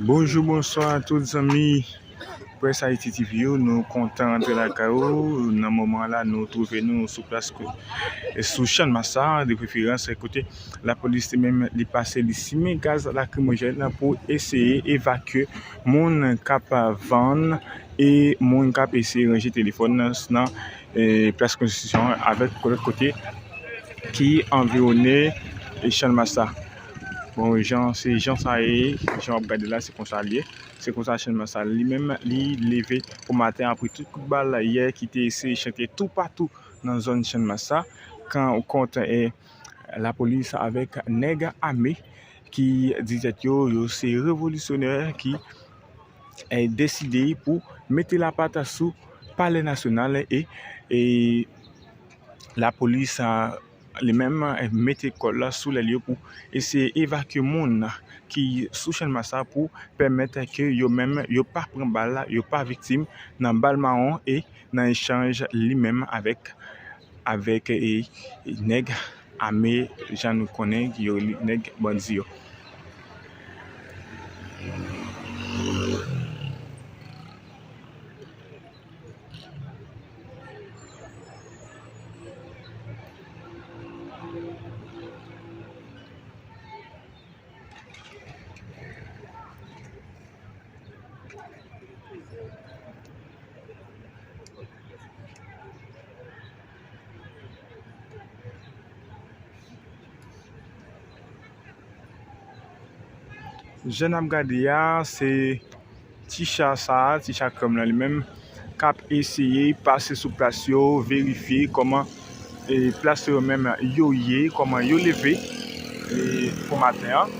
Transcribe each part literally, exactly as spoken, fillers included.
Bonjou, bonswa tout zanmi Presse Haïti T V yo. Nou kontan rantre lakay ou. Nan moman la, nou twouve nou sou plas ko-, sou Channmas sa, de preferans, kote lapolis li menm li pase, li simen gaz lakrimojèn pou eseye evakye moun k ap vann e moun k ap eseye ranje telefòn nan, nan, eh, plas Konstitisyon an avèk lòt kote ki anviwone, eh, Channmas sa. Bon, jan, se jan sa ye, jan w ap gade la, se konsa l ye. Se konsa Channmas sa li menm, li leve pou maten apre tout kout bal yè ki te eseye chante toupatou nan zòn Channmas sa. Kan kont, eh, lapolis avèk nèg ame ki di tèt yo, yo se revolisyonè ki, eh, deside pou mete lapat sou Palè Nasyonal e, e lapolis, ah, li menm, eh, mete kòd la sou lèl yo pou eseye evakye moun ki sou Channmas sa pou pèmèt ke yo menm yo pa pran bal, yo pa viktim nan bal mawon e nan echanj li menm avèk, avèk, eh, nèg ame, jan nou konnen yo rele nèg bandi yo. Jan n ap gade a, se ti cha sa a, ti cha krèm lan li menm, k ap eseye pase sou plas yo, verifye kòman, e, plas yo menm yo ye, kòman yo leve, e, pou maten an.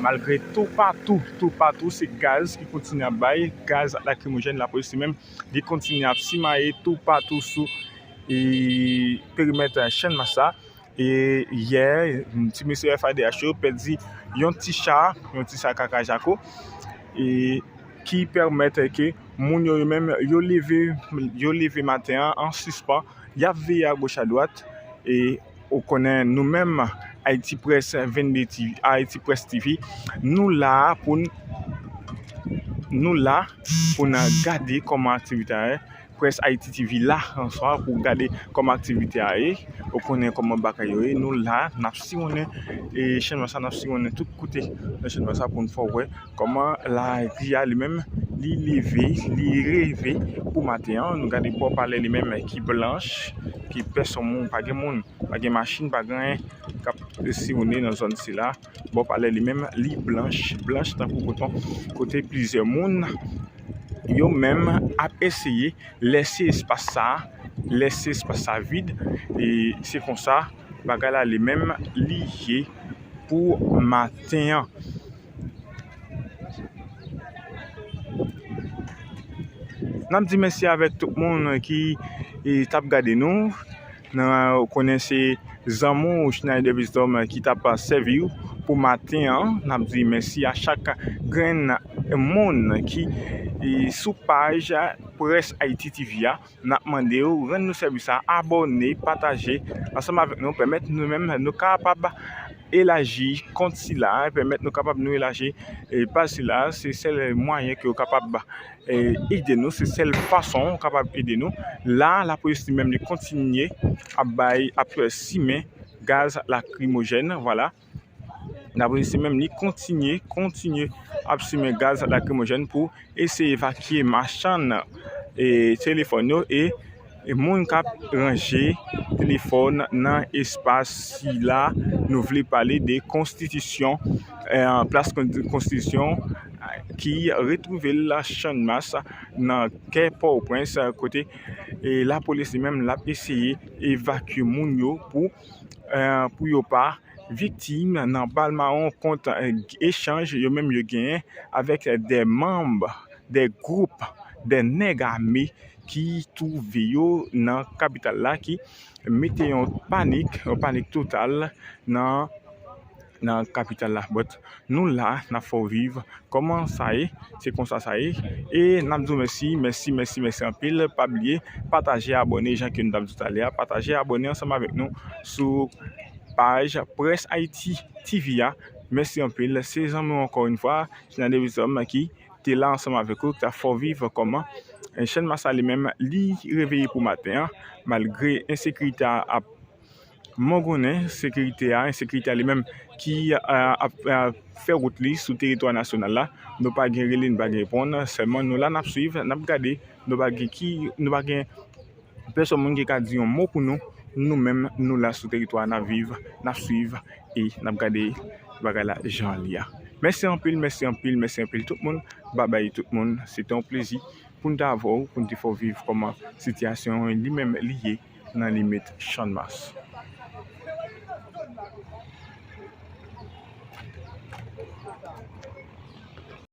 Malgre toupatou, toupatou, se gaz ki kontinye ap bay, gaz lakrimojèn, lapolis li menm, li kontinye ap simaye toupatou sou, e, perimèt Channmas sa. E yè, ti mesye F A D H yo pèdi yon ti cha, yon ti cha kaka jako, e ki pèmèt ke moun yo, yo menm, yo leve, yo leve maten an, an sispan, y ap veye agoch adwat, e ou konnen nou menm, Haiti Presse vennde T V, Haiti Presse T V, nou la pou n, nou la pou n gade kòman aktivite a ye. Presse Haiti T V la, answa, pou gade kòman aktivite a ye. Ou konnen kòman bagay yo ye. Nou la, n ap siwonnen, e, Channmas sa, n ap siwonnen tout kote nan Channmas sa pou n fè w wè kòman lari a li menm, li leve, li reve pou maten an. Nou gade bò palè li menm ki blanch, ki pèsonn moun, pa gen moun, pa gen machin, pa gen anyen k ap siwonnen nan zòn sila. Bò palè li menm, li blanch, blanch tankou koton, kote plizyè moun, yo menm ap eseye lèse espas sa, lèse espas sa vid, e se konsa bagay la li menm li ye pou maten an. N ap di mèsi avèk tout moun ki, e, t ap gade nou. Nan, ou konnen se zanmi w Schneider Wisdom ki t ap sèvi w pou maten an. N ap di mèsi a chak grenn moun ki, e, sou paj Presse Haiti T V a. N ap mande w rann nou sèvis sa, abòne, pataje ansanm avèk nou, pèmèt nou menm nou kapab elaji kont sila, pèmèt nou kapab nou elaji, e, paj sila. Se sèl mwayen ke w kapab, e, ede nou, se sèl fason w kapab ede nou. La, lapolis li menm li kontinye ap bay, ap simen gaz lakrimojèn, vwala. Lapolis li menm li kontinye, kontinye ap simen gaz lakrimojèn pou eseye evakye machann, e, telefòn yo e, e moun k ap ranje telefòn nan espas sila. Nou vle pale de Konstitisyon, e, plas Kon-, Konstitisyon, e, ki retwouve l Channmas nan kè Pòtoprens, e, kote, e, lapolis li menm l ap eseye evakye moun yo pou, e, pou yo pa viktim nan bal mawon kont, e, echanj yo menm yo genyen avèk de manm, de gwoup, de nèg ame ki twouve yo nan kapital la, ki mete yon panik, yon panik total nan, nan kapital la. But nou la, n ap fè w viv kòman sa ye, se konsa sa ye. E n ap di w mèsi, mèsi, mèsi, mèsi anpil. Pa bliye, pataje, abòne, jan ke nou t ap di w talè a, pataje, abòne ansanm avèk nou sou paj Presse Haiti T V a, Mèsi anpil. Se zanmi w ankò yon fwa, Jean Davidson, ki te la ansanm avèk ou, ki ta fè w viv kòman Channmas la li menm, li reveye pou maten an, malgre ensekirite a ap mangounen, sekirite a, ensekirite a li menm ki a, ap a, fè wout li sou teritwa nasyonal la. Nou pa gen rele, nou pa gen reponn, sèlman nou la n ap swiv, n ap gade, nou pa gen ki, nou pa gen pèsòn moun ki ka di yon mo pou nou. Nou menm, nou la sou teritwa, n ap viv, n ap swiv e n ap gade bagay la jan li a. Mèsi anpil, mèsi anpil, mèsi anpil tout moun. Babay tout moun. Se te yon plezi pou n te avè w, pou n te fè w viv kòman sitiyasyon an li menm li ye nan limit Channmas.